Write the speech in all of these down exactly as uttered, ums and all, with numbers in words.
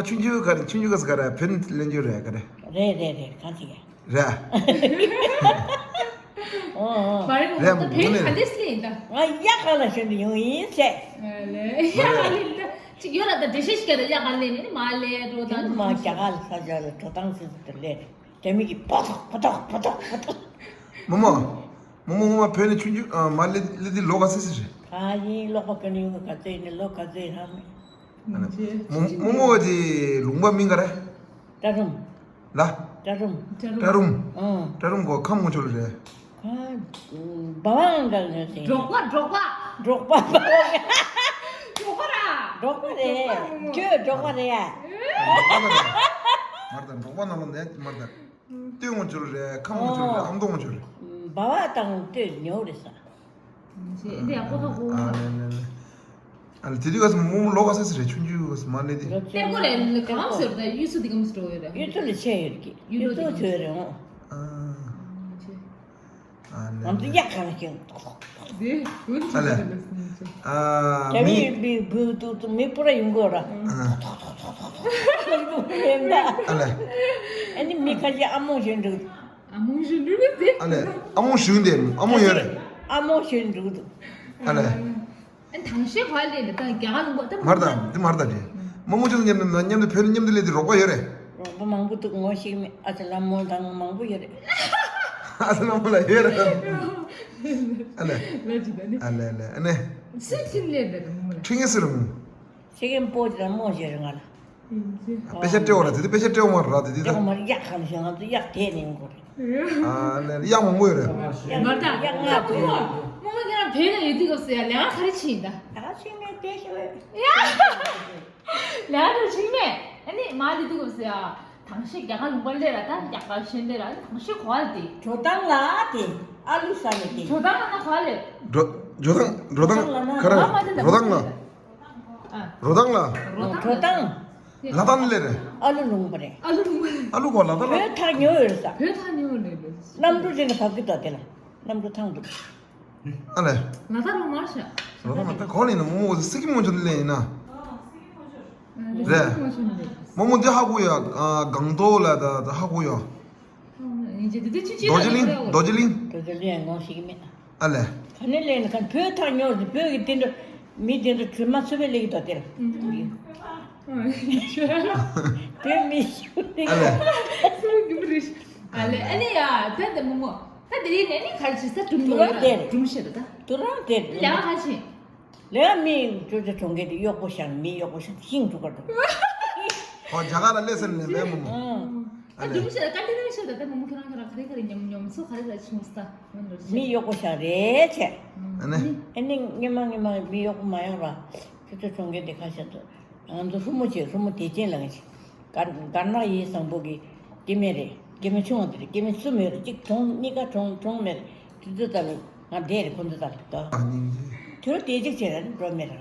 ཆུང་ཆུང་ག་རེ། ཆུང་ཆུང་ག་ས་ག་རེ། བོད་ལེན་རྒྱུ་རེད་ག་རེ། རེད་རེད་རེད། གང་ཅི་ཡ། རེད། ཨོ་ཨོ། མ་རེད་མོ། རེད་ད་མོ། བོད་ནས་ག་འདྲས་ལེན་ད། ང་ཡ་ག་ལ་ཞོན་ཡོང་ཡིན་ཟེར། ཨ་ལེ། ཡ་ག་ལེན་ད། ཅིག་ཡོད་ར་ད། འགྲེལ་བཤད་ཞིག་ག་ད་ཡ་ག་ལེན་ནི་མ་ལེ་འགྲོ་ད། མ་རྒྱ་གར་ལ་ས་ཆ་ལ་འགྲོ་སྟངས་སུ་དུ་ལེ། རྒྱ་མི་གི་པ་ཏོག་པ་ཏོག་པ་ཏོག་པ་ཏོག་མོ་མོ། མོ་མོ་ངོ་མ་བོད་ནས་ཆུང་ཆུང་མ་ལེ་ལེ་དེ་ལོ་ག་ཚོད་ཟེར་རེད། ཨ་ཡིན། ཀློག་པ་ག་ནས་ཡོང་ག་ཚོད་ཡིན་ནི་ལོ་ག་ཚོད་ཡིན་ཧ་མི། མོ་མོ་བ་དེ་ལུང་པ་མིང་ག་རེ། ཏྲ་རུམ། ལ། ཏྲ་རུམ། ཏྲ་རུམ། ཨང་། ཏྲ་རུམ་གོ་ཁམས་སྔོན་ཆོལ་རེད། ཁ། འབའ་བ་འགའ་ནས་ཟེར། འབྲོག་པ། འབྲོག་པ། འབྲོག་པ། འབའ་བ་འགའ། འབྲོག་པ་ར། འབྲོག་པ་རེད། འབྲོག་པ། ཁྱོད་འབྲོག་པ་རེད་ཡ། མར་ད་མར་ད་འབྲོག་པ་ནང་ལ་ནས་མར་ད། སྟོད་སྔོན་ཆོལ་རེད། ཁམས་སྔོན་ཆོལ་རེད། ཨ་མདོ་སྔོན་ཆོལ་རེད། འབའ་བ་དང་སྟོད་ཉེ་བོ་རེད་ས། འདི་ཡག་པོ་ཧ་གོ། ཨ་ལེ་ལེ་ལེ། ཨ་ལེ་དེ་དུས་ག་ས་མོ་མོ་ལོ་ག་ས་ཟེར་རེད། ཆུང་ཆུང་ག་ས་མ་ལེ་དེ། ལོ་གཏེར་སྒོ་རེད། གང་ཟེར་ད། གཡུ་མཚོ་འདི་གམ་སི་འགྲོ་ཡོད་རེད། གཡུ་མཚོ་ལ་ཆས་ཡོད་ཀི། གཡུ་མཚོ་ཆོས་རེད་འོང་། ཨ་ལེ། ང་ཚོ་གཡག་གང་ཞིག་ཏོག་ཏོག་ཏོག་ཏོག་དེ་དགོན་ཨ་ཆུ་ལེ། ཟེར་ལ་སུན་ཆུ། ཨ་རྒྱ་མི་མི་བུ་ཏུ་ཏུ་མི་སྤུ་ར་ཡོང་གི་ཡོད་ར། ཨ་ཏོག་ཏོག་ཏོག་ཏོག་ཏོག་ཏོག་ཏོག་ཡོད་ད། ཨ་ལེ། ཨ་ནི་མི་ཁ་ཤས་ཨ་མོ་ཞོན་འདུག་ཨ་མོ་ཞོན་འདུག་ཟེར། ཨ་ལེ། ཨ་མོ་ཞོན་དེ་ཨ་མོ་ཡོད་རེད། ཨ་མོ་ཞོན་འདུག་ཨ་ལེ། ཨ་ནི་དང་ཤེས་ག་ལས་ལ་ད་རྒྱ་གར་ལུང་པ་ད་མར་ད་འདི་མར་ད་འདི། མོ་མོ་ཅུང་མཉམ་དུ་མཉམ་དུ་བོད་ནས་མཉམ་དུ་སླེབས་དུས་རོགས་པ་ཡོད་རེད། རོགས་པ་མང་པོ་འདུག་ངོ་ཤེས་མེད། ཨ་ཅེ་ལགས་མོ་དང་མང་པོ་ཡོད་རེད། ཨ་ཅེ་ལགས་མོ་ལ་ཡོད་རེད། ཨ་ལེ། ལ་ཅི་ད་ནི། ཨ་ལེ་ལེ་ཨ་ནེ། སུས་ཁྲིམས་ལས་འདི་རུ་མོ་ལ། ཁྲིམས་ངན་སུ་རུ་མོ། ཁྲིམས་ངན་པོ་ཅི་ལ་མོ་ཞེས་རེད་ང་ལ། དཔེ་ཆ་སྤྲད་འོ་ར། དེ་དུས་དཔེ་ཆ་སྤྲད་འོ་མ་ར། དེ་དུས་ད། སྤྲད་འོ་མ་ར། གཡག་གང་ཞིག་ང་ཚོ་གཡག་དེད་ནས་ཡོང་གོ་རེད། ཨ་ལེ་གཡག་མང་པོ་ཡོད་རེད། གཡག་མ་རེད་ད། གཡག་ལྔ་ཐུག་མོ་མོ་མོ་ཁྱེད་རང་བོད་ལ་ཡོད་དུས་སྐབས་སུ་ཡ་ལས་ཀ་ག་རེ་བྱེད་ཡིན་ད། ལས་ཀ་བྱེད་མེད་དེ་ཤོད། ཡ། ལས་ཀ་བྱེད་མེད། ཨ་ནི་མ་དེ་དུས་སྐབས་སུ་ཡ། དང་ཤེས་རྒྱ་གར་ལུང་པ་སླེབས་ར་ད་རྒྱ་གར་ཤེས་སླེབས་ར། ཨ་ནི་དང་ཤེས་གོ་བ་དེ། འགྲོ་སྟངས་ལ་དེ་ཨ་ལུ་ས་ནས་དེ། འགྲོ་སྟངས་ལ་ན་གོ་བ་ལེ། འགྲོ་འགྲོ་སྟངས་འགྲོ་སྟངས་ག་རེ། རོ་སྟངས་ལ། ཨ། རོ་སྟངས་ལ། རོ་སྟངས་ལ། ལ་དྭགས་ལ་རེད། ཨ་ལུ་ལུང་པ་རེད། ཨ་ལུ་ལུང་པ་རེད། ཨ་ལུ་གོ་ལ་དྭགས་ལ། བོད་ཐག་ཉེ་བོ་ཡོད་ས། བོད་ཐག་ཉེ་བོ་རེད་ལོ། གནམ་གྲུ་རེ་ནས་བབས་ཀྱི་འདུག་དེ་ལ། གནམ་གྲུ་ཐང་འདུག་ཨ་ལེ། ལ་དྭགས་ལ་མར་ཤ། རོ་སྟངས་ལ་ད་གོ་ལེ་ན་མོ་མོ་སི་ཀིམ་སྔོན་ཆོལ་ལེ་ཡིན་ན། རེད། མོ་མོ་འདི་ཧ་གོ་ཡ། ཨ་སྒང་ཏོག་ལ་ད་ད་ཧ་གོ་ཡ། རྡོ་རྗེ་གླིང་། རྡོ་རྗེ་གླིང་། རྡོ་རྗེ་གླིང་ངོ་ཤེས་ཀྱི་མེད། ཨ་ལེ། ག་ནས་ལེན་ག་བོད་ཐག་ཉོ་ཟེར་བོད་ཀྱི་དེ་འདྲ་མི་དེ་འདྲ་གྲོས་མ་ཚུད་པའི་ལེགས་དོ་དེར། བོད་མི་ཞུ་ལེགས། ཨ་ལེ། ཨ་ལེ་ཨ་ནི་ཡ་ད་དེ་མོ་མོ་ད་དེ་རིང་ནས་ནི་ག་རེ་བྱེད་ས་སྒྲུང་ལོ་ཡ་སྒྲུང་བཤད་ད་ད། དུ་རང་དེ་ལས་ཀ་ག་བྱེད། ལས་མི་ཅོ་ཅོ་གྲོང་ཁྱེར་དེ་གཡོག་པོ་བཞག་མི་གཡོག་པོ་བཞག་ཤིང་འབྲུ་ག་འགྲོ། ཧོ་རྒྱ་གར་ལ་སླེབས་ཟེར་ནས་མེད་མོ་མོ། ཨ་ཨ་ལེ། སྒྲུང་བཤད་ད་བཀའ་འདྲི་རང་བཤད་ད་ད་མོ་མོ་ཁྱེད་རང་ཁྱེད་རང་ག་རེ་ག་རེ་ཉམས་ཉམས་སོ་ག་རེ་ག་རེ་བྱུང་ས་མོ་འགྲོ་བཤད། མི་གཡོག་པོ་བཞག་རེད་བྱས། ཨ་ནི། ཨ་ནི་སྔོན་མ་སྔོན་མ་མི་གཡོག་པོ་མ་ཡོང་ར། ཅོ་ཅོ་གྲོང་ཁྱེར་དེ་ཁ་ཤས་འདུག་ང་ཚོ་ལྷོ་མོ་བྱས་ལྷོ་མོ་བདེ་ཆེན་ལ་ང་ཅིག་དཀར་དཀར་ནག་ཡིད་བཟང་པོ་གི་སྐྱེ་དམན་རེད། སྐྱེ་དམན་ཆུང་བ་དེ་རེད། སྐྱེ་དམན་གསུམ་ཡོད་རེད། གཅིག་གྲོངས། གཉིས་ཀ་གྲོངས་གྲོངས་མེད་རེད། དེ་ཚོ་ལྟ་བུ་ང་བསྡད་རེད། ཁོ་ཚོ་ལྟ་བུ་ལྟ། ཨ་ནི་འདི། དེ་རུ་དེ་གཅིག་བྱས་ར་འགྲོ་མེད་ར།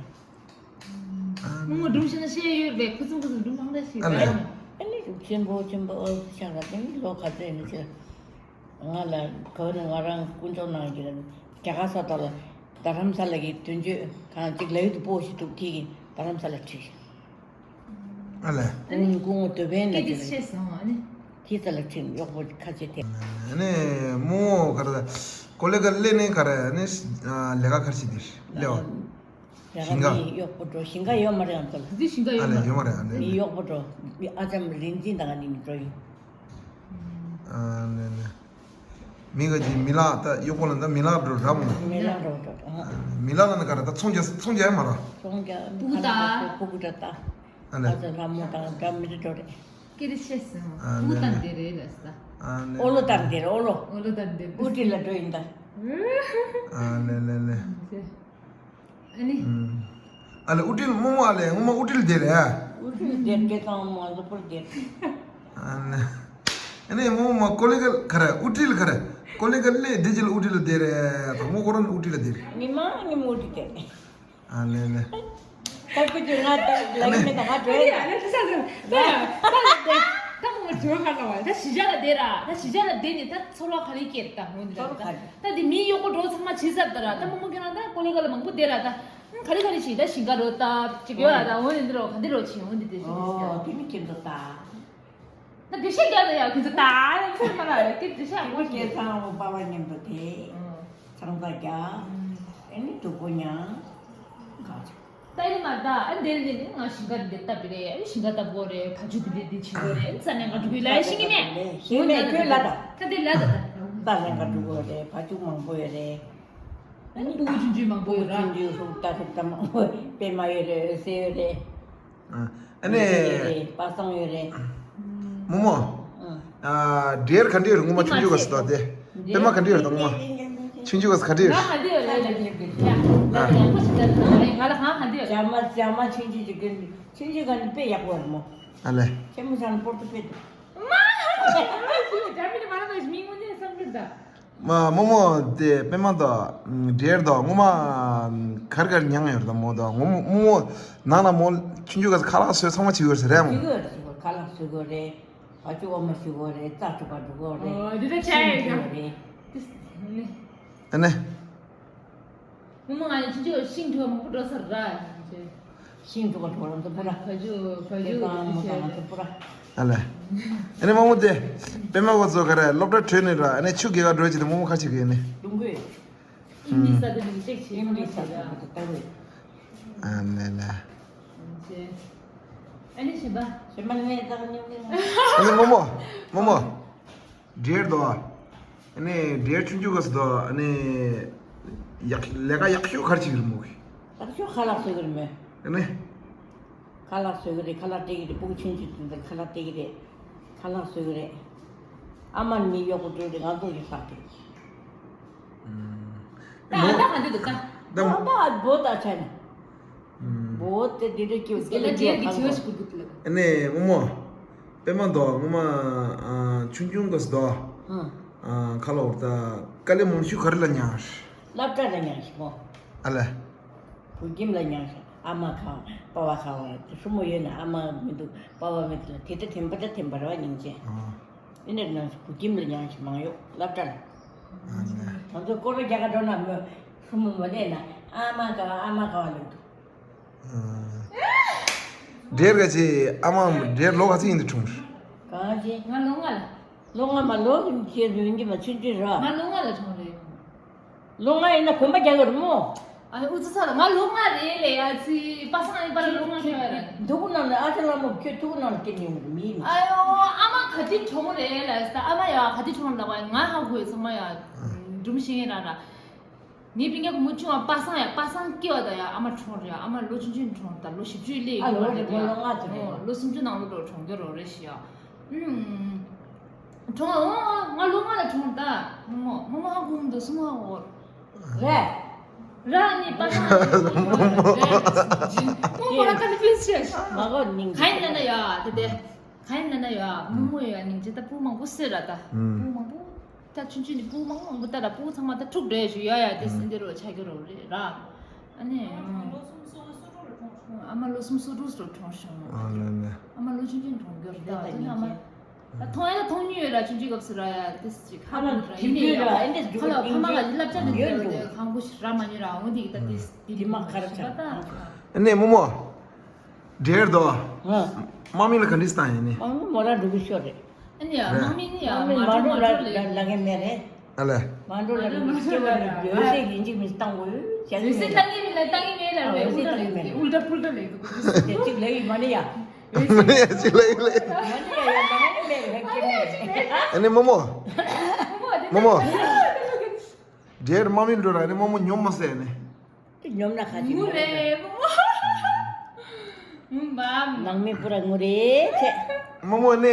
མོ་མོ་སྒྲུང་བཤད་ན་བཤད་ཡོད་རེད། ཁུ་ཚུར་ཁུ་ཚུར་སྒྲུང་མང་དྲགས་ཤིག་ཨ་ལེ། རེད། ཨ་ནི་ཆེན་པོ་ཆེན་པོ་ཨོ་ཤག་ར་དེ་ནི་ལོ་ག་ཚོད་ཡིན་ན་ཆེ། ང་ལ་ག་བ་ནས་ང་རང་དཀོན་མཆོག་གནང་གི་ར། རྒྱ་གར་ས་ཐོག་ལ་རྡ་རམ་ས་ལ་གི་དོན་གཅོད་གང་ཅིག་ལ་ཡུལ་དུ་སྤོ་ཞིག་འདུག་དེ་གི་རྡ་རམ་ས་ལ་ཁྲིད། ཨ་ལེ། སྐུ་ངོ་སྐུ་ངོ་དོ་བན་ལ་སྐད་ཅིག་བཤད་སོང་ཨ་ནི། ཁྱི་ས་ལ་ཁྲིད་གཡོག་པོ་ཁ་ཆེ་དེ། ཨ་ནི་མོ་ག་རེ་ད་ཀོ་ལེ་ག་སླེབས་ནས་ག་རེ་ནི་ལས་ཀ་ག་རེ་བྱེད་དེ་སླེབས་བ། ཡ་ཞིང་ཁ། མི་གཡོག་པོ་འགྲོ་ཞིང་ཁ་ཡོད་མ་རེད་ང་ཚོ་ལ། དེ་ཞིང་ཁ་ཡོད་མ་རེད། ཨ་ལེ་ཡོད་མ་རེད། ཨ་ནི་མི་གཡོག་པོ་འགྲོ། མི་ཨ་ཅམ་རིན་ཆེན་དང་ཨ་ནི་མི་འགྲོ་ཡིན། ཨ་ནི་ནི། མི་ག་ཅིག་མི་ལག་ད་གཡོག་པོ་ལ་ད་མི་ལག་འགྲོ་ར་མོ། མི་ལག་འགྲོ་འགྲོ། ཨ། མི་ལག་ལ་ནི་ག་རེ་ད་ཚོང་རྒྱག་ཚོང་རྒྱག་ཡ་མ་ར། ཚོང་རྒྱག་ཕུ་གུ་ད། ཕུ་གུ་ད་ད། ཨ་ནི། ཨ་ཅག་ལྷ་མོ་དང་འདྲ་མི་འདྲ་འགྲོ་རེད། ཀེ་རི་ཆེ་སོང་། ཨ་ཕུ་གུ་ནི་དང་དེ་རེད་ལ་ས། ཨ་ནི། ཨོ་ལོ་དང་དེ་རེད་ཨོ་ལོ། ཨོ་ལོ་དང་དེ་རེད། ཨུ་ཏི་ལ་འགྲོ་ཡིན་ད། ཨ་ལེ་ལེ་ལེ། ཨ་ནི། ཨ་ལེ་ཨུ་ཏི་ལ་མོ་མོ་ཨ་ལེ་ངོ་མ་ཨུ་ཏི་ལ་དེ་རེད། ཨུ་ཏི་ལ་དེ་སྐད་གཏོང་མོ་ང་ཚོ་པུར་དེ། ཨ་ནི། ཨ་ནི་མོ་མོ་ཀོ་ལེ་གལ་ག་རེ་ཨུ་ཏི་ལ་ག་རེ་ཀོ་ལེ་གལ་ལེ་དེ་ཅི་ལ་ཨུ་ཏི་ལ་དེ་རེད། ད་མོ་ཁོ་རང་ཨུ་ཏི་ལ་དེ་རེད། ཉི་མ་ཉི་མ་ཨུ་ཏི་དེ། ཨ་ལེ་ལེ། ད་ཁོ་ཚོས་ང་ད་ལབ་ཀྱི་མེད་ད་ང་བྲོས་ཡ། ད་ད་ད་ད་ད་མོ་བྲོས་ཧ་ལ་བ། ད་གཞིས་ཆགས་ལ་བསྡད་ར། ད་གཞིས་ཆགས་ལ་བསྡད་ནས་ད་ཚོར་བ་ག་རེ་སྐྱེས་ད་མོ་འདི་ད། ད་འདི་མི་གཡོག་པོ་འགྲོ་ཚང་མ་བྱེད་ཚར་ད་ར། ད་མོ་མོ་ཁྱེད་རང་ད་ཀོ་ལེ་གལ་ལ་མང་པོ་བསྡད་ར་ད། ག་རེ་ག་རེ་བྱེད་ད་ཞིང་ཁ་རོ་ད་ཅིག་ཡོད་ཨ་ད་འོ་ཡིན་འདི་རོ་ག་འདི་རོ་བྱེད་འོ་འདི་དེ་ཞིག་ཨོ་དེ་མི་ཁྱེད་ཚོ་ད། ད་འགྲེལ་བཤད་རྒྱག་ད་ཡ་ཁྱེད་ཚོ་ད་ཚོད་མ་ལ་ཡ་ཁྱེད་འགྲེལ་བཤད་དེ་མི་ཨོ་ཁྱེད་ཚང་འོ་པ་བ་མཉམ་དུ་དེ་ཚང་ད་རྒྱ་ཨེ་ནི་དུ་པོ་ཉང་ག་ཅིག་ད་ཨེ་མ་ད་ཨ་འདི་འདི་ནི་ང་ཞིང་ཁ་འདི་ལྟ་བི་རེད། ཨེ་ཞིང་ཁ་ལྟ་བོ་རེད། ཕ་ཆུ་འདི་འདི་འདི་བྱེད་དགོས་རེད། ས་གནས་འགའ་འགྲོ་གི་ལ་ཤི་གི་མེད། ཞིང་མེད་ཁྱོད་ལ་ད་ད་འདི་ལ་ད་ད་ས་གནས་འགའ་འགྲོ་དགོས་རེད། ཕ་ཆུ་མང་པོ་ཡོད་རེད། ཨ་ནི་སྤུ་གུ་ཆུང་ཆུང་མང་པོ་ཡོད་ར། ཆུང་ཆུང་ཧུག་ད་ཧུག་ད་མང་པོ་པད་མ་ཡོད་རེད། འོད་ཟེར་ཡོད་རེད། ཨ་ནི་ཡོད་རེད། པ་སངས་ཡོད་རེད། རྨོ་མོ། ཨ་འབྲེལ་ག་འདྲས་རེད། ངོ་མ་ཆུང་ཆུང་ག་སི་ད་དེ་པད་མ་ག་འདྲས་རེད་ད་ངོ་མ། ཆུང་ཆུང་ག་སི་ག་འདྲས་རེད། ང་ཧ་འདི་ཡོད་རེད་ལ་ལ་ལ་ཡ་ང་ལ་ཧ་ཧ་འདི་ཡོད། ཇ་མ་ཇ་མ་ཆུང་ཆུང་ཅིག་གི་ཆུང་ཆུང་ག་ནི་དཔེ་ཡག་པོ་རེད་མོ། ཨ་ལེ། ཆེན་མོ་ཆང་པོར་ཏུ་དཔེ་འདུག་མ་ཧ་ཧ་ཧ་ཧ་ཧ་ཧ་ཧ་ཧ་ཧ་ཧ་ཧ་ཧ་ཧ་ཧ་མ་མོ་མོ་དེ་པད་མ་དང་འབྲེལ་དང་ངོ་མ་ག་རེ་ག་རེ་མྱངས་ཡོད་རེད་ད་མོ། དང་ངོ་མོ་མོ་མོ་ནང་ན་མོ་ཆུང་ཆུང་ག་ས་ཁ་ལག་བཟོས་ཚང་མ་བྱེད་ཡོད་རེད་རེད་མོ། བྱེད་ཡོད་རེད། ཁ་ལག་བཟོ་དགོས་རེད། བ་ཅུ་འོ་མ་བཟོ་དགོས་རེད། རྩྭ་འཁྲུ་ག་འགྲོ་དགོས་རེད། ཨོ་དེ་ད་ཆ་ཡོད་ཤིང་འགྲོ་རེད། ཨ་ནི། མོ་མོ་ང་ཡི་ཆུང་ཆུང་ཤིང་འཁྲུ་མང་པོ་འགྲོ་ས་ར། ཤིང་འགྲོ་ག་འགྲོ་རང་ཚོ་པུ་ར་བ་ཅུ་བ་ཅུ་དེ་ཚང་མོ་དང་ང་ཚོ་པུ་ར། ཨ་ལེ། ཨ་ནི་མོ་མོ་དེ་པད་མ་གོ་ཚོ་ག་རེ་སློབ་གྲྭ་གྲོལ་ནས་ར་ཨ་ནི་ཆུ་རྐྱལ་ག་འགྲོ་ཅི་དེ་མོ་མོ་ཁ་ཆེ་གི་ཨ་ནི། ལུང་གོས། ཨིན་ལི་ས་དེ་མི་ཅེག་ཆེ་ཨིན་ལི་ས་དེ་མི་ད་ལྟ་བས། ཨ་ནི་ལ། ཨ་ནི་ཞེ་པ། ཞེ་པ་ནི་ད་ཉོ་གི་ཨ་ནི་མོ་མོ། མོ་མོ། འབྲེལ་དོ། ཨ་ནི་འབྲེལ་ཆུང་ཆུང་ག་སི་དོ། ཨ་ནི་ཡག་ལས་ཀ་ཡག་ཤོས་ག་རེ་བྱེད་ཀྱི་རེད་མོ་གི། ཡག་ཤོས་ཁ་ལག་བཟོ་གི་རེད་མོ། ཨ་ནི། ཁ་ལག་བཟོ་གི་རེད། ཁ་ལག་སྤྲད་གི་རེད། སྤུ་གུ་ཆུང་ཆུང་དེ་ཚོར་ཁ་ལག་སྤྲད་གི་རེད། ཁ་ལག་བཟོ་གི་རེད། ཨ་མ་ནི་གཡོག་པོ་འགྲོ་རེད། ང་ཚོ་ཡི་ཧྲག་གི། ད་ཨ་ད་ཧ་འདི་འདུག་ད། ད་ཨ་ད་ཨ་བོ་ད་ཆ་ནི། བོ་དེ་འདི་འདྲ་སྐྱེ་བོ་དེ་ལ་སྐྱེ་བོ་ག་ཚོ། ཨ་ནི་མོ་མོ། པད་མ་དོ་ངོ་མ། ཨ་ཆུང་ཆུང་ག་སི་དོ། ཨ་ཁ་ལོ་ད་དཀའ་ལས་མང་ཤོས་ག་རེ་ལ་མྱངས། སློབ་གྲྭ་ལ་མྱངས་ཤིག་མོ། ཨ་ལེ། བུ་ཁྱིམ་ལ་མྱངས་ཤིག་ཨ་མ་ག་པ་བ་ག་བ་སྲུ་མོ་ཡོད་ན་ཨ་མ་མི་འདུག་པ་བ་མི་འདུག་ལ་དེ་འདྲ་ཐེམ་པ་འདྲ་ཐེམ་པ་རེད་བ་སྙིང་རྗེ། ཨ་ནི་ནང་བུ་ཁྱིམ་ལ་མྱངས་ཤིག་མང་ཡོད་སློབ་གྲྭ་ལ། ང་ཚོ་སྐོར་ར་རྒྱག་ག་འགྲོ་ན་མོ་སྲུ་མོ་མ་ལས་ན་ཨ་མ་ག་བ་ཨ་མ་ག་བ་ལབ་འདུག་འབྲེལ་ག་ཚོད་ཨ་མ་འབྲེལ་ལོ་ག་ཚོད་ཡིན་དུ་གྲོངས། གང་ཚེ། ང་ལོ་ལྔ་ལ། ལོ་ལྔ་མ་ལོ་ཁྱེད་ཡིན་གྱི་མ་ཆུང་ཆུང་ར། ང་ལོ་ལྔ་ལ་གྲོངས་རེད། ལོ་ལྔ་ཡིན་ན་གོམ་པ་རྒྱག་གི་རེད་མོ། ཨ་ནི་ཨུ་ཚུགས་ས་ལ་ང་ལོ་ལྔ་རེད་ལས་ཡ་ཚི་པ་སངས་ཡིན་པ་ལ་ལོ་ལྔ་ཆགས་ཡ་རེད། འདུག་ནང་ལ་ཨ་ཅག་ལ་མོ་ཁྱོད་ཐུག་ནང་ལ་སྐྱེས་ཡོང་གི་མི་ཡིན། ཨ་ཡོ་ཨ་མ་ག་དུས་གྲོངས་རེད་ལ་ས་ཨ་མ་ཡ་ག་དུས་གྲོངས་ལ་བ་ང་ཧ་གོ་ཡོད་ཚང་མ་ཡ་འབྲུམ་ཤེས་ཡིན་ར་ར། ངའི་སྤུན་ཀྱག་གི་མོ་ཆུང་བ་པ་སངས་ཡ་པ་སངས་སྐྱེ་བ་དང་ཡ་ཨ་མ་གྲོངས་རེད། ཡ་ཨ་མ་ལོ་ཆུང་ཆུང་གྲོངས་ད་ལོ་བཞི་བཅུ་སླེབས་ཨ་ཡོད་ལོ་རེད་རེད་མོ་ལོ་ལྔ་དེ་རེད། ཨོ་ལོ་སུམ་ཅུ་ནང་ལོ་འགྲོ་གྲོངས་རྒྱུ་རོ་རེད་ཞེས་ཡ། ཨུམ། གྲོངས་ཨོ་ང་ལོ་ལྔ་ལ་གྲོངས་ད། མོ་མོ་མོ་ཧ་གོ་མི་འདུག་སུ་མོ་ཧ་གོ། རེད། ར་ནི་པ་སངས་རེད། མོ་མོ་ལ་ཀ་ནི་ཕིས་ཆེ། མ་གོ་ནིང་ག་ཡིན་ན་ན་ཡ་དེ་དེ། ག་ཡིན་ན་ན་ཡ་མོ་མོ་ཡ་ནིང་ཇི་ད་སྤུ་མང་པོ་སེ་ར་ད། སྤུ་མང་པོ། ད་ཆུང་ཆུང་ནི་སྤུ་མང་མང་པོ་ལྟ་ལ་སྤུ་ཚང་མ་ད་འཁྲུག་འདྲ་ཞུ་ཡ་ཡ་དེ་སྲིད་འདི་རུ་ཆ་གི་རོ་རེད་ར། ཨ་ནི། ཨ་མ་ལོ་གསུམ་སོ་དྲུག་ལ་གྲོངས་བྱུང་། ཨ་ལེ་ལེ། ཨ་མ་ལོ་ཆུང་ཆུང་གྲོངས་རྒྱུ་རེད་ད་དེ་ནི་ཨ་མ། ད་མཐོང་ཡ་ད་མཐོང་མྱོང་ཡོད་ར་ཆུང་ཆུང་སྐབས་སུ་ར་ཡ་དེ་སྲིད་ཁ་ཨ་མ་ལོ་ར་ཡིན་ནི་ར་ཨེ་འདྲས་ཁ་ལ་ཕ་མ་ལ་བསླབ་བྱ་དེ་ཡོད་ར་དེ་ཁང་པོ་ཞིག་ར་མ་ཉོས་ར་འོ་དེ་གི་ད་དེ་དེ་མ་ཁ་ར་ཆ་ད། ཨ་ནི་མོ་མོ། འབྲེལ་དོ། ཨ། དམག་མི་ལ་ག་འདྲས་བཏང་ཡིན་ནི། དམག་མི་མོ་ར་འགྲོ་གི་ཤོར་རེད། ཨ་ནི་ཡ་རེད། དམག་མི་ནི་ཡ་དམག་མི་མ་མ་འགྲོ་འགྲོ་ལ་ལ་ལ་ག་མེད་རེད། ཨ་ལེ། མ་འགྲོ་ལ་མི་སྐྱེ་བ་ནི་འོད་ཟེར་ཡིན་གཅིག་མི་བཏང་དགོས་ཡོད་ཅག་ཡིན་མེད། ལྟ་ངེས་མེད་ལ་ལྟ་ངེས་མེད་ལ་འོད་ཟེར་ལྟ་ངེས་མེད་ལ་ཨུལ་ཏ་ཕུལ་ཏ་ལེ་འདུག་གཅིག་ལེ་ཡི་མ་ནི་ཡ། ཨུལ་ཏ་ཕུལ་ཏ་ལེ་འདུག་མ་ནི་ཡ་ཡ་མ་ནི་མེད་ལ་སྐྱེ་མེད། ཨ་ནི་མོ་མོ། མོ་མོ། འབྲེལ་དམག་མི་འགྲོ་ར་ཨ་ནི་མོ་མོ་ཉོམ་མ་ཟེར་ནི། དེ་ཉོམ་ན་ཁ་ཅིག་ངུ་རེད་མོ། ངུ་འབའ། ནང་མི་པུ་ར་ངུ་རེད་ཆེ། རྨོ་མོ་ནས་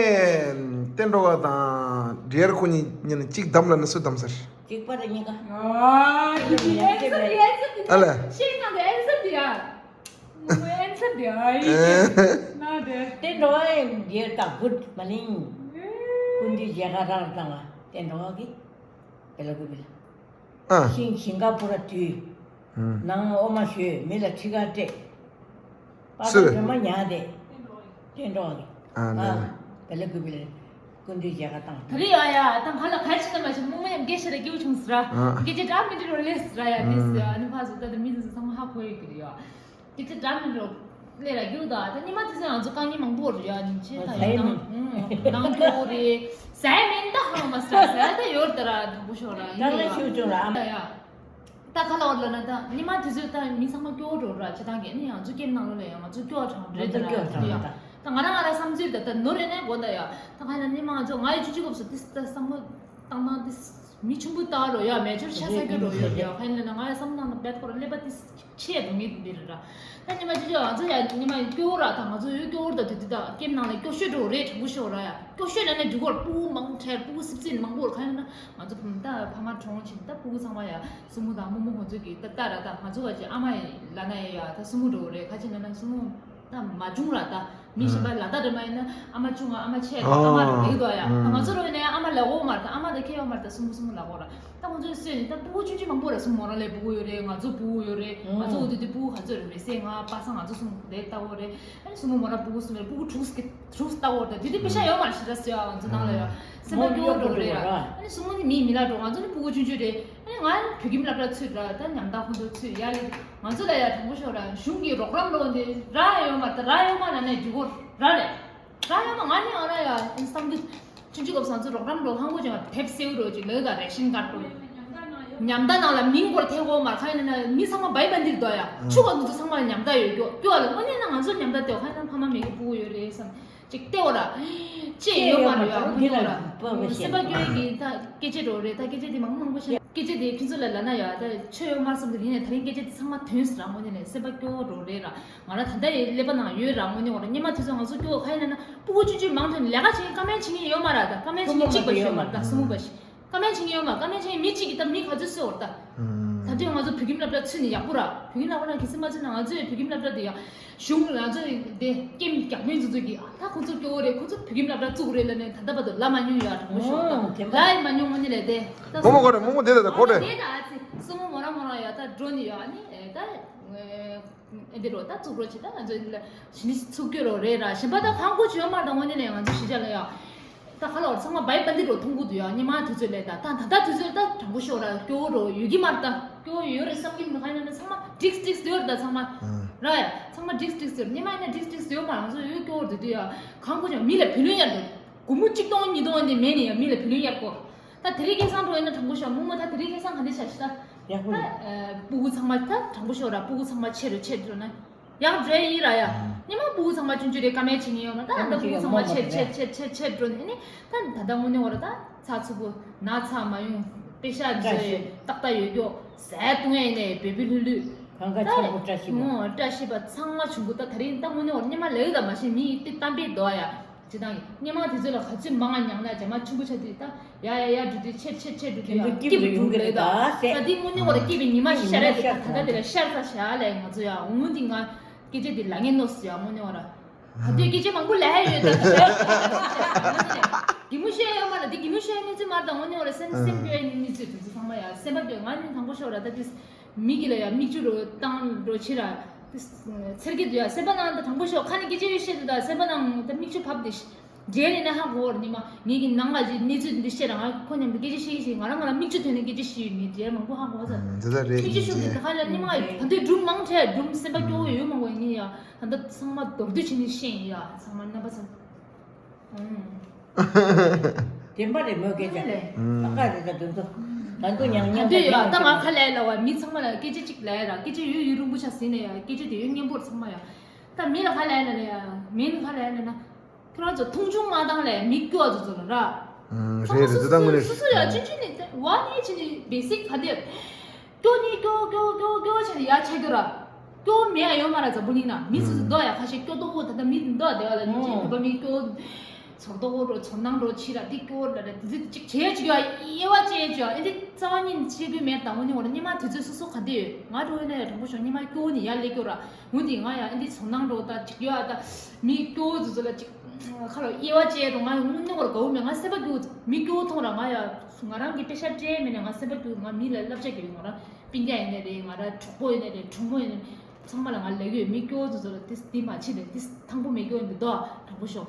བསྟན་འགྲོ་བ་དང་འབྲེལ་ཁོ་གཉིས་ཉིན་གཅིག་བསྡམས་ལ་ནི་སུ་བསྡམས་ཟེར། གཅིག་པ་རེད་གཉིས་ཀ་ཨ་ཡིན་ཡིན་ཡིན་ཡིན་ཡིན་ཡིན། ཨ་ལེ། ཤེས་ན་དེ་ཨེན་སར་དེ་ཡ། ཨེན་སར་དེ་ཨ་ཡིན་ན་དེ། བསྟན་འགྲོ་བ་ཡིན་འབྲེལ་དང་བུད་མ་ལིང་། ཀུན་འདུས་མཇལ་ཁ་རང་དང་བསྟན་འགྲོ་བ་གི་བེ་ལ་ཀུ་བེ་ལ། ཨ། ཤིང་ཤིང་ཁ་པུ་ར་དུས། ཨ། ནང་འོ་མ་ཞོས་མི་ལ་ཁྲི་ཁ་སྤྲད། པ་སུ། སྒྲོལ་མ་ཉལ་ཏེ། བསྟན་འགྲོ་བ་གི། ཨ་ལེ། ཨ། བེ་ལ་ཀུ་བེ་ལ། སྐུ་མདུན་མཇལ་ཁ་བཏང་། ད་རེས་ཡ་ཡ་ད་ག་ལ་ག་ཕྱི་ན་མ་ཤི་མུ་མེ་ཡང་སྐད་ཆ་ར་སྐྱེའུ་བྱུང་ཟེར་ར། ཨ། སྐད་ཆ་འདྲ་མི་འདྲ་རོ་ལས་ཟེར་ར་ཡ་དེ་ཟེར། ཨ་ནི་ཕ་ཟུ་ད་ད་མི་ཟུ་ཚང་མ་ཧ་གོ་ཡོད་ཀྱི་རེད་ཡ། སྐད་ཆ་འདྲ་མི་འདྲ་རོ་ལས་ར་སྐྱེའུ་ད་ད་ཉི་མ་དེ་ཚོ་ང་ཚོ་དཀའ་ངལ་མང་པོ་རེད་ཡ། ནི་ཆེ་ད་ཡ་ནང་ནང་སྐྱོ་རེད་ཟ་ཡ་མིན་ད་ཧང་མ་ཟ་ཟ་ཡ་ད་ཡོད་ད་ར་དང་པོ་ཤོར་ར་ཡིན་ད་ཡ། ཤུ་ཅུང་ར་ཨ་ཡ། ད་ཁ་ལ་བར་ལ་ན་ད་ཉི་མ་དེ་ཚོས་ད་མི་ཚང་མ་སྐྱོ་བོ་འགྲོ་ར་བྱེད་སྟངས་ཀྱི་ནི་ང་ཚོ་ཀེམ་ནང་ལོགས་ལ་ཡང་ང་ཚོ་སྐྱོ་བ་དྲང་རེད་ད་ར་ད་ཡ། ད་ང་རང་ང་རང་བསམ་ཚུལ་ད་ད་ནོར་རེད་ནས་གོ་ད་ཡ། ད་ཁ་ལ་ཉི་མ་ང་ཚོ་ང་ཡི་ཆུ་ཆུ་སྐབས་སུ་ཏིས་ད་བསམ་བློ་བཏང་སྟངས་ཏིས་མི་ཆུང་པོ་ལྟ་བ་རོ་ཡ་མེ་ཆུར་ཤ་ས་རྒྱུ་རོ་ཡོད་ཡ། ཁ་ལ་ན་ང་ཡི་བསམ་སྟངས་ད་བེད་ཁོ་ར་ཀླད་པ་ཏིས་ཆེ་འགྲོ་ངེས་འདི་རེད་ར། ད་ཉི་མ་ཅི་ཅི་ང་ཚོ་ཡ་ཉི་མ་སྐྱོ་བོ་ར་ད་ང་ཚོ་ཡོད་སྐྱོ་བོ་ར་ད་དུས་དུས་ད་ཀེམ་ནང་ལ་སྐྱོ་ཤོས་འགྲོ་རེད་དྲང་པོ་ཤོད་ར་ཡ། སྐྱོ་ཤོས་ལ་ནས་འགྲུལ་སྐོར་སྤུ་གུ་མང་ཁྲལ་སྤུ་གུ་སིབ་སིབ་མང་པོ་ར་ཁ་ཡོད་ན། ང་ཚོ་ད་ཕ་མ་གྲོངས་ཕྱིན་ད་སྤུ་གུ་ཚང་མ་ཡ་སྲུ་མོ་དང་རྨོ་མོ་ཁོང་ཚོ་གི་ད་ལྟ་ར་ད་ང་ཚོ་བ་ཅི་ཨ་མ་ཡི་ལ་ན་ཡ་ཡ་ད་སྲུ་མོ་འགྲོ་རེད། ཁ་ཆེ་ན་ན་སྲུ་མོ་ད་མ་བྱུང་ར་ད་མི་གཞན་པ་ལ་ད་རེ་མ་ཡིན་ན་ཨ་མ་ཆུང་ང་ཨ་མ་ཆེ་ད་ཨ་མ་ར་རེད་དོ་ཡ། ད་ང་ཚོ་རོ་ཡིན་ན་ཨ་མ་ལ་འོ་མ་ར་ད་ཨ་མ་ད་ཁེ་ཡོ་མ་ར་ད་སྲུ་མོ་སྲུ་མོ་ལ་འོ་ར། ད་ཁོང་ཚོའི་སྲོལ་ནི་ད་སྤུ་གུ་ཆུང་ཆུང་མང་པོ་རེད། སྲུ་མོ་རང་ལས་སྤུ་གུ་ཡོད་རེད། ང་ཚོ་སྤུ་གུ་ཡོད་རེད། ང་ཚོ་འོ་དེ་དེ་སྤུ་གུ་ག་ཚོད་རེད་རེད་སེ་ང་པ་སངས་ང་ཚོ་སྲུ་མོ་དེ་ལྟ་བོ་རེད། ཨ་ནི་སྲུ་མོ་མོ་རང་སྤུ་གུ་གསུམ་རེད། སྤུ་གུ་དྲུག་གི་དྲུག་ལྟ་བོ་རེད། དེ་དེ་པེ་ཤ་ཡོད་མ་རེད་ཤི་ད་སེ་ང་ཚོ་ནང་ལ་ཡོད་སེམས་པ་སྐྱོ་བོ་འགྲོ་རེད་ར། ཨ་ནི་སྲུ་མོ་ནི་མི་མི་ལ་འགྲོ་ང་ཚོ་ནི་སྤུ་གུ་ཆུང་ཆུང་རེད། ཨ་ནི་ང་བོད་ཁྱིམ་སློབ་གྲྭ་ཚུད་ར་ད་ཉམ་ཐག་ཁོང་ཚོ་ཚུད་ཡ་ལེ་ང་ཚོ་ལ་ཡ་དྲང་པོ་ཤོད་ར་གཞུང་གི་རོགས་རམ་ལོ་འདི་ར་ཡོད་མ་རེད། ད་ར་ཡོད་མ་ན་ནས་རྒྱུ་གོ་ར་རེད། རང་ཡང་ང་ནི་ང་རང་ཡང་བསམ་གྱི་ཆུང་ཆུང་སྐབས་སང་ཚོ་རོགས་རམ་རོགས་ཧང་གོ་ཅན་དེབ་སེའུ་རོ་ཅིག་ལོས་དང་རེ་ཤིན་ཀར་ཏུ་ཉམ་ཐག་ནང་ལ་མིང་སྐོར་ཐེ་གོ་མ་ཁ་ཡིན་ན་མི་ཚང་མ་བའི་བན་དིར་དོ་ཡ་ཆུ་ག་ནུ་ཚོ་ཚང་མ་ཉམ་ཐག་ཡོད་སྐྱོ་སྐྱོ་ལ་དངོས་གནས་ན་ང་ཚོ་ཉམ་ཐག་དེ་ཁ་ཡིན་ན་ཕ་མ་མེད་གི་སྤུ་གུ་ཡོད་རེད་བསམ་ཅིག་བལྟས་འོ་ར་ཅེས་ཡོད་མ་རེད་ཡ་དངོས་གནས་འོ་ར་སེམས་པ་སྐྱོ་ཡི་གི་ད་སྐད་ཆ་འགྲོ་རེད། ད་སྐད་ཆ་དེ་མང་མང་པོ་བཤད་སྐད་ཆ་དེ་ཁྱོད་ཚོ་ལ་ལ་ན་ཡ་ད་ཆོས་ཡོད་མ་བསམ་གི་ཡིན་ནས་ད་རིང་སྐད་ཆ་དེ་ཚང་མ་ཐོན་སི་ར་དངོས་གནས་ནས་སེམས་པ་སྐྱོ་བོ་འགྲོ་རེད་ར། ང་རང་ད་ལྟ་ཡི་ཀླད་པ་ནང་ཡོད་ར་དངོས་གནས་འོ་ར་སྙེ་མ་དུས་ཚོད་ང་ཚོ་སྐྱོ་ཁ་ཡིན་ན་ན་སྤུ་གུ་ཆུང་ཆུང་མང་ཐོན་ལས་ཀ་བྱེད་མཁན་ཀ་མེད་བྱེད་མཁན་ཡོད་མ་ར། ད་ཀ་མེད་བྱེད་མཁན་གཅིག་པ་ཞིག་ཡོད་མ་ར། ད་སྲུ་མོ་པ་ཞིག་ཀ་མེད་བྱེད་མཁན་ཡོད་མ་ཀ་མེད་བྱེད་མཁན་མི་གཅིག་གིས་ད་མི་ག་ཚོད་གསོད་འོ་ར། ད་ད་དུང་ང་ཚོ་བོད་ཁྱིམ་སློབ་གྲྭ་ཚུད་ནས་ཡག་པོ་ར་བོད་ཁྱིམ་སློབ་གྲྭ་ནང་གི་སེམས་པ་ཚུད་ན་ང་ཚོའི་བོད་ཁྱིམ་སློབ་གྲྭ་དེ་ཡང་གཞུང་ང་ཚོ་དེ་ཀེམ་རྒྱག་མཁན་ཚོ་ཚོ་གིས་ད་ཁོ་ཚོ་སྐྱོ་བོ་རེད། ཁོ་ཚོ་བོད་ཁྱིམ་སློབ་གྲྭ་བཙུགས་རེད་ལ་ནས་ད་ལྟ་བར་དུ་ལབ་མ་མྱོང་ཡོད་ཨ་དྲང་པོ་ཤོད་ད་ལབ་མ་མྱོང་དངོས་གནས་ལས་དེ་ད་མོ་མོ་ག་རེ་མོ་མོ་དེ་ད་ད་གོ་རེད། དེ་ད་ཨ་ཙི་སྲུ་མོ་མོ་རང་མོ་རང་ཡ་ད་འགྲོ་ནི་ཡོད་ཨ་ནི་ད། ཨེ་འདི་རོ་ད་བཙུགས་རོ་ཆེ་ད་ང་ཚོ་ལ་ཞི་ནི་ཚུགས་རྒྱུ་རོ་རེད་ར། གཞན་པ་ད་ཧང་གོ་བྱོས་མ་ད་དངོས་གནས་ལས་ང་ཚོ་གཞིས་ཆགས་ལ་ཡ་ད་ཁ་ལོ་ཚང་མ་བའི་པ་འདི་རོ་མཐོང་གི་འདུག་ཡ་སྙེ་མ་དུས་ཚོད་ལས་ད་ད་ད་ད་དུས་ཚོད་ད་དྲང་པོ་ཤོག་ར་སྐྱོ་བོ་རོ་ཡོད་ཀྱི་མ་རེད། ད་སྐྱོ་བོ་ཡོད་རེད་བསམ་གྱི་མི་ཁ་ཡིན་ན་ཚང་མ་འགྲིག་འགྲིག་ཡོད་རེད། ད་ཚང་མ་ར་ཡ་ཚང་མ་འགྲིག་འགྲིག་ཡོད་སྙེ་མ་ཡིན་ན་འགྲིག་འགྲིག་ཡོད་མ་རང་ཚོ་ཡོད་སྐྱོ་བོ་རེད་དུས་ཡ་ཧང་གོ་བྱོས་མི་ལ་བུ་ལོན་ཡར་འདུག་སྒོར་མོ་གཅིག་སྟོང་ཉིས་སྟོང་འདི་མེད་ནི་ཡ་མི་ལ་བུ་ལོན་ཡར་གོ་ད་དེ་རིང་སྐལ་བཟང་འགྲོ་ཡིན་ན་དྲང་པོ་ཤོག་མོ་མོ་ད་དེ་རིང་སྐལ་བཟང་ག་འདི་བྱ་ཤི་ད། ཡག་པོ་ད་རེད། ཨ་སྤུ་གུ་ཚང་མ་ད་དྲང་པོ་ཤོག་ར་སྤུ་གུ་ཚང་མ་ཆེ་རུ་ཆེ་འགྲོ་ན་ཡག་འགྲོ་ཡི་ར་ཡ། སྙེ་མ་སྤུ་གུ་ཚང་མ་ཆུང་ཆུང་རེད་ཀ་མེད་བྱེད་ཀྱི་ཡོད་མ་ད་ཨ་ད་སྤུ་གུ་ཚང་མ་ཆེ་ཆེ་ཆེ་ཆེ་ཆེ་འགྲོ་ནས་ནི་ད་ད་ད་དངོས་གནས་འོ་ར་ད་ཚ་ཚུ་བུ་ན་ཚ་མ་ཡོང་པེ་ཤ་བཀྲ་ཤིས་ཏག་ཏག་ཡོད་ཀྱོ་ཟས་བཏུང་ཡ་ཡིན་ནས་བེ་བི་ལྷུ་ལྷུ་གང་ག་ད་ཆེན་པོ་བཀྲ་ཤིས་པ་ངོ་བཀྲ་ཤིས་པ་ཚང་མ་བྱུང་གི་ད་ད་རིང་ད་དངོས་གནས་འོ་ར་སྙེ་མ་ལས་ད་མ་ཤེས་མི་ཡི་ཏི་གཏམ་པའི་རྡོ་ཡ། སྤྱི་བཏང་གི་སྙེ་མ་དེ་ཚོ་ལ་ག་ཚོད་མང་ང་མྱངས་ན་རྒྱ་མ་ཆུང་པོ་ཆ་དུས་ད་ཡ་ཡ་ཡ་འགྲོ་དུས་ཆེར་ཆེར་ཆེར་འགྲོ་དུས་ཡ་སྐྱིད་པོ་ཡོང་གི་རེད་ད་ཟེར། ད་དེ་དངོས་གནས་འོ་ར་སྐྱིད་པའི་ཉི་མ་ཤར་རེད་དེ་ད་ད་ལྟ་དེ་ལ་ཤར་ས་བྱ་ལས་ང་ཚོ་ཡ་འོང་དེ་ང་སྐད་ཆ་དེ་ལ་ངན་ནོ་སི་ཡ་དངོས་གནས་འོ་ར་ད་དུས་སྐད་ཆ་མང་པོ་ལས་ཡོད་ད་ད་ད་གི་མོ་ཤེས་ཡོད་མ་ལ་དེ་གི་མོ་ཤེས་ཡོད་གནས་ཚུལ་མ་རེད་ད་དངོས་གནས་འོ་ར་སེམས་སེམས་སྐྱོ་ཡ་གནས་ཚུལ་དེ་ཚོ་ཚང་མ་ཡ་སེམས་པ་སྐྱོ་ང་ནི་དང་པོ་ཤོར་ར་ད་དུས། མི་གི་ལ་ཡ་མིག་ཆུ་རོ་བཏང་རོ་ཕྱི་ར། ཚེར་གི་འདུག་ཡ་སེམས་པ་ནང་ད་དྲང་པོ་ཤོག་ཁ་ནས་སྐད་ཆ་ཡོད་བཤད་འདུག་ད་སེམས་པ་ནང་ད་མིག་ཆུ་བབས་ཏེ་ཤི། འབྲེལ་ཡིན་ན་ཧ་གོ་བར་ཉི་མ་ངེད་ཀྱི་ནང་ལ་ཅིག་གནས་ཚུལ་འདི་བཤད་ར་ང་ཁོ་མཉམ་དུ་སྐད་ཆ་བཤད་ཀྱི་ཞིག་ང་རང་ང་རང་མིག་ཆུ་ཐོན་ནས་སྐད་ཆ་བཤད་ཡོད་ངས་འབྲེལ་མང་པོ་ཧ་གོ་ས། འདི་ད་རེད་མིག་ཆུ་ཤོར་ཏེ་ད་ཁ་ལ་ཉི་མ་ད་དུང་སྒྲུང་མང་དྲགས་སྒྲུང་སེམས་པ་སྐྱོ་བོ་ཡོད་མང་པོ་ཡིན་ཡ་ད་ད་ཚང་མ་མདོར་བསྡུས་བྱས་ནས་བཤད་ཡིན་ཡ་ཚང་མ་རྣམ་པ་ཚང་། བདེན་པ་རེད་མོད་སྐད་ཆ། ཨ་ཀ་རེད་ད་དུང་ཚོ། ད་དུང་ཉང་ཉང་ད་དུང་ཡོད་ད་ང་ཁ་ལས་ལ་བ་མི་ཚང་མ་ལ་སྐད་ཆ་གཅིག་ལ་ཡ་ར་སྐད་ཆ་ཡོད་ཡོད་རུང་བུ་ཆ་ཟིན་ནས་ཡ་སྐད་ཆ་དེ་ཡོད་སྙན་པོར་ཚང་མ་ཡ། ད་མི་ལ་ཁ་ལས་ལ་ལ་ཡ་མི་ལ་ཁ་ལས་ལ་ན། ཁྱོད་རང་ཚོ་མཐོང་ཆུང་མ་བཏང་ལས་མི་སྐྱོ་བ་ཚོ་ཚོ་ལ་ར། ཨང་། ཚང་མ་རེད་རེད། སོ་དེ་ད་དངོས་སོ་གནས་སོ་སོ་ཡ་རེད། ཆུང་ཆུང་ནས་བ་ནས་ཆེ་ནས་བེ་སིག་ག་དེ། སྐྱོ་ནི་སྐྱོ་སྐྱོ་སྐྱོ་སྐྱོ་བྱས་ནས་ཡར་ཆགས་སྐྱོ་ར། སྐྱོ་མེད་ཡ་ཡོད་མ་ར་འཛམ་བུ་གླིང་ན་མི་སུ་སུ་མདོག་ཡ་ཁ་ཤས་སྐྱོ་མདོག་པོ་ད་ལྟ་མི་མདོག་བདེ་བ་ལ་ཉིན་གཅིག་བོད་པ་མི་སྐྱོ། ཚོར་མདོག་པོ་རོ་ཚོར་སྣང་རོ་ཕྱི་ར་འདི་སྐྱོ་ར་ར་འདི་ཅིག་བྱས་ཅིག་ཡ་དབྱེ་བ་བཅས་ཅིག་ཡ་ཨེ་འདི་རྩ་བ་ཉིད་བཤད་རྒྱུ་མེད་དང་འོ་ནི་འོ་ར་སྙེ་མ་དུས་ཚོད་སོ་སོ་ག་འདི་ཡོད་ང་འགྲོ་ཡོད་ན་ཡ་དྲང་པོ་ཤོག་སྙེ་མ་སྐྱོ་ནི་ཡ་ལས་སྐྱོ་ར་འོ་འདི་ང་ཡ་ཨེ་འདི་ཚོར་སྣང་རོ་ད་ཅིག་ཡ་ད་མི་སྐྱོ་ཚོ་ཚོ་ལ་ཅིག་ཁ་ལོ་དབྱེ་བ་བཅས་རོ་ང་འོ་ནི་འོ་ར་གའུ་མེད་ང་སེམས་པ་སྐྱོ་མི་སྐྱོ་མཐོང་ར་ང་ཡ། ང་རང་གི་པེ་ཤ་སྤྲད་མེད་ནས་ང་སེམས་པ་སྐྱོ་ང་མི་ལ་བསླབ་བྱ་གི་ཡོད་ང་རང་སྤུན་ཀྱག་ཡིན་ནའི་རེད་ང་རང་གྲོགས་པོ་ཡིན་ནའི་རེད་གྲོགས་མོ་ཡིན་ནའི་ཚང་མ་ལ་ང་ལབ་ཡོད་མི་སྐྱོ་བོ་ཚོ་ཚོ་ལ་ཏིས་འདི་མ་བྱེད་ལས་ཏིས་ཐང་པོ་མེད་སྐྱོ་ཡིན་འདི་དོ་དྲང་པོ་ཤོག་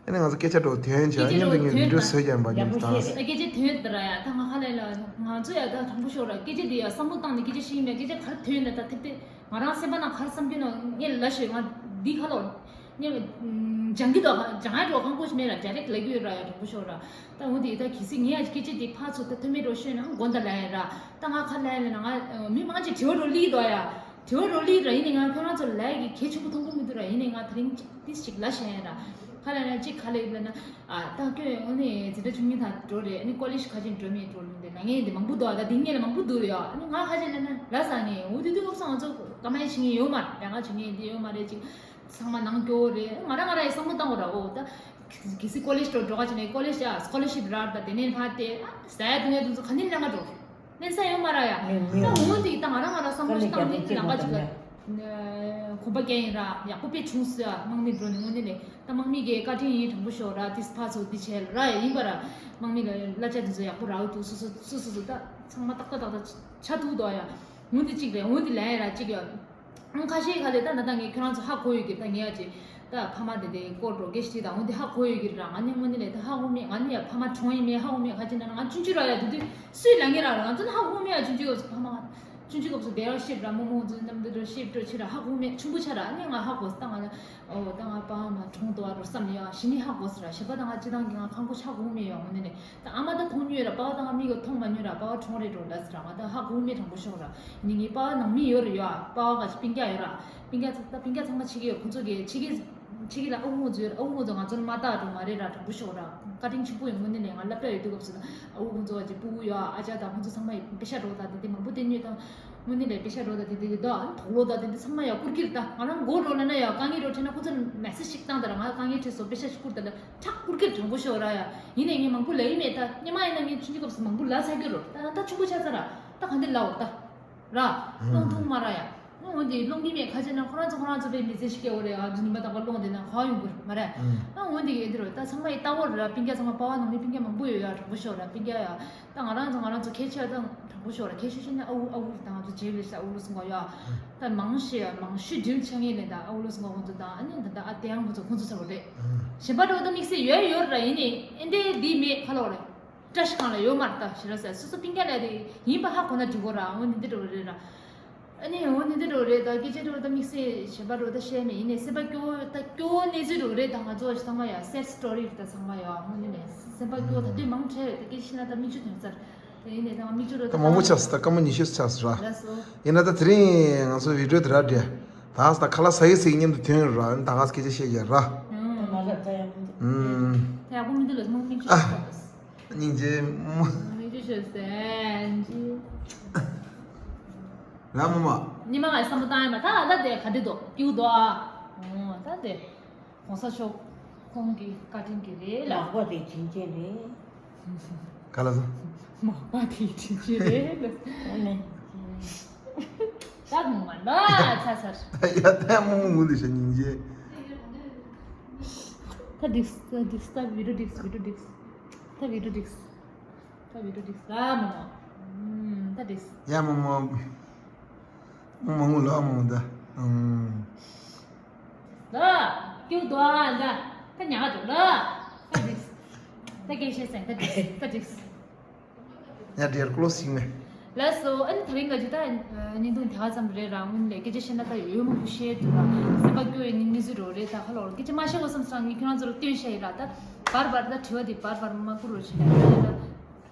ཨ་ནི་ང་ཚོ་སྐད་ཆ་འགྲོ་དོན་བྱས། སྐད་ཆ་མཉམ་དུ་འགྲོ་ངས་བི་ཌིའོ་དོན་བཟོས་ཀྱང་པ་ཡག་པོ་མཉམ་དུ་བྱས། ད་སྐད་ཆ་དོན་དེ་ར་ཡ། ད་ང་ཁ་ལས་ལ་ང་ཚོ་ཡ་ད་དྲང་པོ་ཤོད་ར། སྐད་ཆ་དེ་ཡ་བསམ་བློ་བཏང་ནས་སྐད་ཆ་བཤད་ཡིན་པས། སྐད་ཆ་ག་རེ་དོན་ན་ད་ཐེབས་ཏེ་ང་རང་སེམས་པ་ནང་ག་རེ་བསམ་རྒྱུ་ན་ངས་ལ་ཤོད། ང་འདི་ཁ་ལོ་ངས་སྦྱང་གི་འདུག་སྦྱང་ཡ་འགྲོ་ཁང་ཁོ་ཞིག་མེད་ར། ཌའི་རེག་ལབ་ཀྱི་ཡོད་ར་ཡ། དྲང་པོ་ཤོད་ར། ད་འོ་དེ་ད་གལ་སྲིད་ངས་ཡ་སྐད་ཆ་དེ་ཕར་ཚུར་ད་མཐུན་མེད་འགྲོ་ཤོད་ན་མགོ་འདའ་ལ་ཡ་ར། ད་ང་ཁ་ལས་ལ་ན་ང་མི་མང་ཅིག་དྲི་བ་འགྲོ་ལི་འདུག་ཡ། དྲི་བ་རོ་ལི་ར། ཡིན་ནའི་ང་ཁྱོད་རང་ཚོ་ལ་ཡ་གི་གལ་ཆེན་པོ་མཐོང་གི་མི་འདུག་ར། ཡིན་ནའི་ང་དེ་རིང་ཏིས་ཅིག་ལ་ཤེས་ཡ་ར། ཁ་ལ་ན་ཅིག་ཁ་ལ་ཡིན་ན། ཨ་ད་ཁྱོད་འོ་ནི་འཛིན་གྲྭ་བཅུ་གཉིས་དང་འགྲོ་རེད། ཨ་ནི་ཀོ་ལེ་ཇི་ཁ་ཅིག་འགྲོ་མེད་འགྲོ་ལུང་དེ་ན་ངས་འདི་མང་པོ་འདུག་ཨ་ད་འདི་ངས་ལ་མང་པོ་འདུག་རེད་ཡ། ཨ་ནི་ང་ཁ་ཅིག་ལ་ན་ལ་ས་ངས་འོ་དུས་དུས་སྐབས་སུ་ང་ཚོ་ཀ་མ་ཡ་བྱེད་ངེས་ཡོད་མ་རེད། ང་བྱེད་ངེས་འདི་ཡོད་མ་རེད། ཅིག་ཚང་མ་ནང་སྐྱོ་རེད། ང་རང་ང་རང་ཡི་བསམ་བློ་བཏང་དགོས་ར། འོ་ད་གལ་སྲིད་ཀོ་ལེ་ཇི་འགྲོ་འགྲོ་ག་བྱེད་ནས་ཀོ་ལེ་ཇི་ཡ་སྐོ་ལར་ཤིབ་རག་ད་དེ་ནས་ཕར་དེ་ཨ་ཟ་ཡ་འཐུང་ཡ་དུས་ཚོད་ག་ནས་ལ་ང་འགྲོ། ལེན་ས་ཡོད་མ་ར་ཡ། ལེན་ཡོད། ད་འོ་འདི་ད་ང་རང་ང་རང་བསམ་བློ་ཞིག་བཏང་ནས་ལམ་ཁ་ཅིག་ལ་གོམ་པ་རྒྱག་ཡིན་ར། ཡག་པོ་དཔེ་བྱུང་སོང་ཡ། དམག་མི་འགྲོ་ནས་དངོས་གནས་ནས་ད་དམག་མི་གི་བཀའ་དྲིན་ཡིན། དྲང་པོ་ཤོད་ར། ཏིས་ཕ་ཚོ་འདི་བྱས་ར་ཡ་ཡིན་པ་ར། དམག་མི་ལ་གླ་ཆ་འདི་ཚོ་ཡག་པོ་རག་འདུག་སོ་སོ་སོ་སོ་སོ་ད་ཚང་མ་ཏག་ཏག་ཏག་ཏག་ཆ་ཐུག་འདུག་ཡ། འོ་འདི་གཅིག་རེད། འོ་འདི་ལན་ར་གཅིག་ཡ། ཨང་ཁ་ཤས་ཁ་ལས་ད་ན་ད་ངས་ཁྱོད་རང་ཚོ་ཧ་གོ་ཡོད་ཀྱི། ད་ངས་ཡ་ཅིག་ད་ཕ་མ་དེ་དེ་སྐོར་འགྲོ་སྐད་ཤིག་དང་འོ་དེ་ཧ་གོ་ཡོད་ཀྱི་ར། ང་ནི་དངོས་གནས་ལས་ད་ཧ་གོ་མེད། ང་ནི་ཡ་ཕ་མ་གྲོངས་ཡིན་མེད་ཧ་གོ་མེད། ཁ་ཅིག་ན་ང་ཆུང་ཆུང་ར་ཡ་དེ་དུས་སུས་ལ་ངེ་ར་ར། ང་ཚོ་ནི་ཧ་གོ་མེད་ཡ། ཆུང་ཆུང་སྐབས་སུ་ཕ་མ་ཆུང་ཆུང་སྐབས་སུ་དེ་ར་ཤེབ་ར་མོ་མོ་ཚོ་མཉམ་དུ་ར་ཤེབ་འགྲོ་ཆེ་ར་ཧ་གོ་མེད། ཆུང་པོ་ཆ་ར་ཨ་ནི་ང་ཧ་གོ་ད་ང་ལ་འོ་ད་ང་ཕ་མ་གྲོངས་འདུག་ཨ་རོ་བསམ་ཡ། གཞི་ནི་ཧ་གོ་ཟེར་ར། གཞི་པ་ད་ང་སྤྱི་བཏང་གི་ང་ཁང་ཁོ་ཆ་གོ་མེད་ཡ། དངོས་གནས་ལས། ད་ཨ་མ་ད་མཐོང་མྱོང་ར། པ་ཕ་ད་ང་མིག་གིས་མཐོང་མ་མྱོང་ར། པ་ཕ་གྲོངས་རེད་འགྲོ་ལ་ཟེར་ར། ང་ད་ཧ་གོ་མེད། དྲང་པོ་ཤོད་ར། ནི་ངའི་པ་ཕ་ནང་མི་ཡོད་རེད་ཡ། པ་ཕ་ག་ཅི་སྤུན་ཀྱག་ཡོད་ར། སྤུན་ཀྱག་ད་སྤུན་ཀྱག་ཚང་མ་ཕྱི་གི་ཡོད། ཁོང་ཚོ་གི་ཕྱི་གི་ཕྱི་གི་ལ་ཨ་ཁུ་ཁོང་ཚོ་ཡོད་ར། ཨ་ཁུ་ཁོང་ཚོ་ང་ཚོ་ལ་མ་བལྟ་འགྲོ་མ་རེད་ར། དྲང་པོ་ཤོད་ར། བཀའ་དྲིན་ཆེན་པོ་ཡོད། དངོས་གནས་ནས་ང་སློབ་གྲྭ་ཡོད་དུས་སྐབས་སུ་ད་ཨ་ཁུ་ཁོང་ཚོ་ག་ཅི་སྤུ་གུ་ཡོད། ཨ་ཅག་དང་ཁོང་ཚོ་ཚང་མ་ཡོད། པེ་ཤ་འགྲོ་ད་དེ་དེ་མང་པོ་བསྟན་ཉོས་དང་། དངོས་གནས་ལས་པེ་ཤ་འགྲོ་ད་དེ་དེ་དེ་ད་དོག་ལོ་ད་དེ་དེ་ཚང་མ་ཡ་བསྐུར་གྱི་རེད། ད་ང་རང་མགོ་འགྲོ་ལ་ན་ཡ་དཀའ་ངལ་འགྲོ་ཁྲིད་ན་ཁོང་ཚོ་མེ་སེ་ཇི་ཞིག་བཏང་ད་ར། ང་དཀའ་ངལ་འཕྲད་སོང་པེ་ཤ་ཞིག་བསྐུར་ད་ལ་ཁྲག་བསྐུར་གྱི་རེད། དྲང་པོ་ཤོད་ར་ཡ། ཡིན་ནའི་ངས་མང་པོ་ལབ་ཡི་མེད། ད་སྔོན་མ་ཡིན་ན་ངས་ཆུང་ཆུང་སྐབས་སུ་མང་པོ་ལབ་ཚར་གྱི་རེད། ད་ད་ཆུང་པོ་ཆགས་ཚར་ར། ད་ག་འདི་ལབ་འོ་ད་ར། ཨང་ཐུང་མ་ར་ཡ། ཨང་འོ་འདི་སློང་གི་མེད། ཁ་ཅིག་ན་ཁོ་རང་ཚོ་ཁོ་རང་ཚོ་པའི་མི་ཚེ་ཞིག་སྐྱེལ་འོ་རེད། ཨ་ཚོ་ཉི་མ་རྟག་པར་སློང་བསྡད་ན་ག་ཡོང་གི་རེད་མ་རེད། ཨང་འོ་འདི་གི་འདི་རེད། ད་ཚང་མ་ཡི་ལྟ་བ་རེད་ར། སྤུན་ཀྱག་ཚང་མ་པ་ཕ་ནང་མི་སྤུན་ཀྱག་མང་པོ་ཡོད་ཡ། དྲང་པོ་ཤོད་ར། སྤུན་ཀྱག་ཡ། ད་ང་རང་ཚོ་ང་རང་ཚོ་གལ་ཆེ་བ་དང་དྲང་པོ་ཤོད་ར། གལ་ཆེ་ཤོས་ནི་ཨ་ཁུ་ཨ་ཁུ་དང་ང་ཚོ་རྗེས་ལས་ས་ཨ་ཁུ་ལོ་སུང་ག་ཡ། ད་མང་ཤེས་མང་ཤོས་སྒྲིལ་ཆ་ངེས་ལས་ད་ཨ་ཁུ་ལོ་སུང་ག་ཁོང་ཚོ་དང་ཨ་ནི་ད་ད་ཨ་དེ་ཡང་ཁོང་ཚོ་ཁོང་ཚོ་ཚ་བོ་རེད། གཞན་པ་འགྲོ་ད་དམིགས་བསལ་ཡོད་ཡོད་ར། ཡིན་ནི་ཨེ་འདྲའི་འདི་མེད་ཁ་ལོ་རེད། བཀྲ་ཤིས་སྒང་ལ་ཡོད་མ་རེད། ད་ཞེ་ར་ཟེར་སོ་སོ་སྤུན་ཀྱག་ལ་དེ་ཡིན་པ་ཧ་གོ་ན་འགྲིག་གོ་ར། འོ་ནི་འདི་འགྲོ་རེད་ར། ཨ་ནི་འོ་ནི་འདི་འགྲོ་རེད། ད་སྐད་ཆ་འགྲོ་ད་དམིགས་བསལ་གཞན་པ་འགྲོ་ད་བཤད་མེད། ཡིན་ནའི་སེམས་པ་སྐྱོ་ད་སྐྱོ་གནས་ཚུལ་འགྲོ་རེད། ད་ང་ཚོ་ཚང་མ་ཡ་སེཌ་སི་ཊོ་རི་རེད། ད་ཚང་མ་ཡ་འོ་ནི་ནས་སེམས་པ་སྐྱོ་ད་དུས་མང་ཆེ་རེད། ད་སྐད་ཆ་ན་ད་མིག་ཆུ་ཐོན་ཚར། ད་ཡིན་ནའི་ད་ང་མིག་ཆུ་རོ་ད་ད་མང་པོ་ཆགས་སོང་། ད་སྐར་མ་ཉི་ཤུ་ཆགས་སོང་ར། ལགས་སོ། ཡིན་ན་ད་དེ་རིང་ང་ཚོ་བི་ཌི་ཡོ་དེ་ར་འདྲ། ད་ད་ཁ་ལག་ཟ་ཡི་ཟ་ཡི་མཉམ་དུ་ཐོན་ར། ད་ག་སྐད་ཆ་བཤད་ཀྱི་ར། ཨུམ། ད་མ་ལབ་ད་ཡག་པོ་འདུག་ཨུམ། ད་ཡག་པོ་མི་འདུག་ལ་མང་མིག་ཆུ་ཨ། ཤོར་སོང་། སྙིང་རྗེ་མོ། མིག་ཆུ་ཤོར་སོང་། ར་མོ་མ། ཉི་མ་ང་བསམ་བློ་བཏང་ཡ་མ་ད་ད་དེ་ག་དེ་འདུག་སྐྱིད་པོ་འདུག་ཨ། ཨོ་ད་དེ། གོང་ས་མཆོག་ཁོང་གི་བཀའ་དྲིན་གྱིས་རེད་ལ། མག་པ་དེ་བྱིན་ཅན་རེད། ག་ལ་སོང་། མག་པ་དེ་བྱིན་ཅན་རེད་ལ། ཨ་ནི། ད་ངོ་མ་ལ་ཚ་ཚར། ཡ་ད་མོ་མོ་ངུ་འདི་ཤ་སྙིང་རྗེ། ད་འགྲིགས། ད་འགྲིགས། ད་བི་ཌིའོ་འགྲིགས། བི་ཌིའོ་འགྲིགས། ད་བི་ཌིའོ་འགྲིགས། ད་བི་ཌིའོ་འགྲིགས་ལ་མོ་མོ། ད་འགྲིགས། ཡ་མོ་མོ། མོ་མོ་ངུ་ལ་མོ་ད། ཨུམ། ལ། ཀྱུ་དོ་ཨ་ལ། ད་ཉག་འགྲོ་ལ། ད་འགྲིགས། ད་སྐད་བཤད་སེང་། ད་འགྲིགས། ད་འགྲིགས། ཡ་དེར་ཀློ་སིང་མེ། ལགས་སོ། ཨ་ནི་དེ་རིང་ག་ཅི་ད་བརྙན་ཐུང་དེ་ག་ཙམ་རེད་ར། སྔོན་ལས་སྐད་ཆ་བཤད་ན་ད་ཡོད་མང་པོ་བཤད་འདུག་ར། སེམས་པ་སྐྱོ་ཡི་གནས་ཚུལ་རོ་རེད། ད་ཁ་ལོ་སྐད་ཆ་མ་བཤད་གོ་བསམ་སོང་། ངས་ཁྱོད་རང་ཚོར་སྟོན་བཤད་ཡི་ར། ད་བར་བར་ད་དྲི་བ་དེ་བར་བར་མ་བསྐུར་རོགས་བྱེད་ད།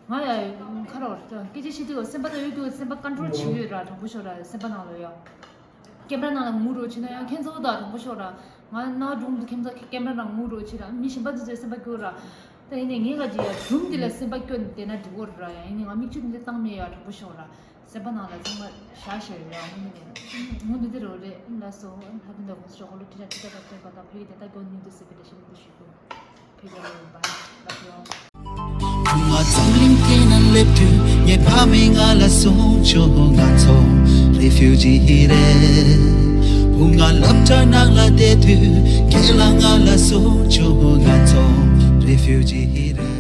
ང་ཡ་ཁ་ལོ་ད་སྐད་ཆ་བཤད་དུས་སེམས་པ་ད་ཡོད་རྒྱུ་སེམས་པ་ཀོན་ཊོལ་བྱེད་ཡོད་ར། དྲང་པོ་ཤོད་ར། སེམས་པ་ནང་ལ་ཡོད། ཀེམ་ར་ནང་ལ་ངུ་རོགས་བྱེད་ན་ཡང་ཁྱེད་ཚོ་ད་དྲང་པོ་ཤོད་ར། ང་ནའོ་སྒྲུང་དུ་ཁྱེད་ཚོ་ཀེམ་ར་ནང་ངུ་རོགས་བྱེད་ར། མི་གཞན་པ་ཚོ་ཚོའི་སེམས་པ་སྐྱོ་ར། ད་ཡིན་ནའི་ངས་ག་ཅི་ཡ་སྒྲུང་འདི་ལ་སེམས་པ་སྐྱོ་ནས་བསྡད་ན་འགྲིག་གོ་ར། ཡ་ཡིན་ནའི་ང་མིག་ཆུ་འདི་བཏང་མེད་ཡ། དྲང་པོ་ཤོད་ར། སེམས་པ་ནང་ལ་ཚང་མ་བཞག་བཞག་ཡོད་ཡ། ངུ་ནི་ངུ་འདི་འདི་རོ་རེད། ལགས་སོ། ལྷ་དོན་དང་གོང་ས་མཆོག་འཁོར་ལོ་ཁྲི་ཕྲག་ཁྲི་ཕྲག་དང་བརྟན་པ་དང་བོད་ཀྱི་བདེན་མཐའ་མགོན་གཉིས་འདུག་ཟེར་བའི་བཀྲ་ཤིས་བདེ་ལེགས་ཞུ་གི་ཡོད། བུ་ང་འཛམ་གླིང་སྟེང་ན་སླེབས་དུས་ངའི་ཕ་མས་ང་ལ་གསུངས་བྱུང་། ང་ཚོ་རེ་ཕིའུ་ཇི་རེད། བུ་ང་སློབ་གྲྭ་ནང་ལ་བསྡད་དུས་ཁྱེད་ལ་ང་ལ་གསུངས་བྱུང་། ང་ཚོ་རེ་ཕིའུ་ཇི་རེད།